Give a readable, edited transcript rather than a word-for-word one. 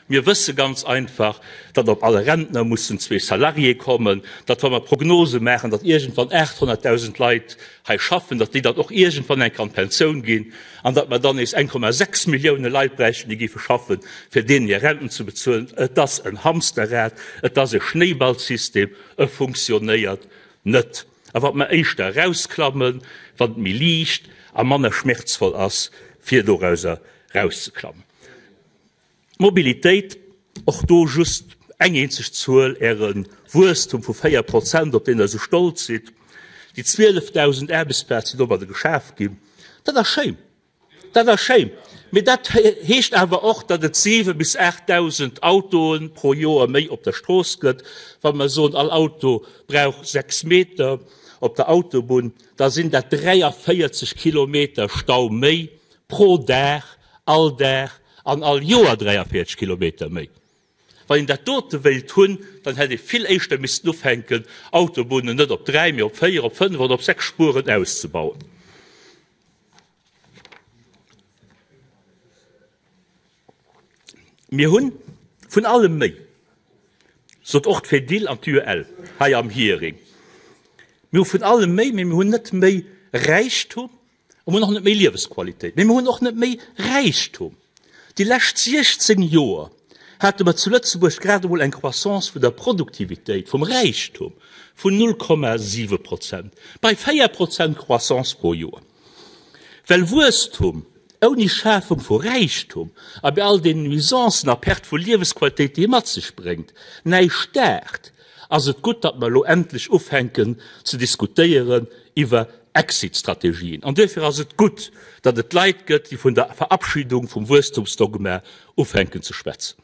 Mir wësse ganz einfach, datt op alle Rentner mussen zwee Salarié kommen, datt wa mer Prognose maachen, datt iergendwann 800.000 Leit hei schaffen, datt déi dann och iergendwann eng Kéier an d'Pensioun ginn an datt mer dann nees 1,6 Millioune Leit bräichten, déi géife schaffen, fir deenen hir Renten ze bezuelen. Et ass en Hamsterrad, et ass e Schnéiballsystem, e funktionéiert net. A wat mer éischter erausklammen, wann et méi liicht a manner schmerzvoll ass, fir dorauser erauszeklammen. D'Mobilitéit, och do just eng eenzeg Zuel, Äre Wuesstum vu 4 Prozent, op deen Der esou stolz sidd, déi 12.000 Aarbechtsplazen, déi domadder geschaf ginn, dat ass schéin, dat ass schéin, mee dat heescht awer och, datt et 7 bis 8.000 Autoe pro Joer méi op der Strooss gëtt. Wa mer soen, all Auto brauch 6 Meter op der Autobunn, da sinn dat 43 Kilometer Stau méi pro Dag, all Dag an all Joer 43 Kilometer méi. Wann een dat dote wéilt hunn, dann hätt ee vill éischter missten ufänken, Autobunnen net op 3, mee op 4, op 5 oder op 6 Spueren auszebauen. Mir hu vun allem méi, sot och d'Fedil an d'UEL hei am Hearing. Mir hu vun allem méi, mee mir hunn net méi Räichtum. A mir hunn och net méi Liewesqualitéit, mee mir hunn och net méi Räichtum. Déi lescht 16 Joer hate mer zu Lëtzebuerg grad emol eng Croissance vun der Produktivitéit, vum Räichtum vun 0,7 Prozent, bei 4 Prozent Croissance pro Joer. Well Wuesstum ouni Schafung vu Räichtum a bei all den Nuisancen a Perte vu Liewesqualitéit, déi e mat sech bréngt, näischt daacht, ass et gutt, datt mer elo endlech ufänken ze diskutéieren iwwer Exit-Strategien. An duerfir ass et gutt, datt et Leit gëtt, déi vun der Verabschiedung vum Wuesstumsdogma ufänken ze schwätzen.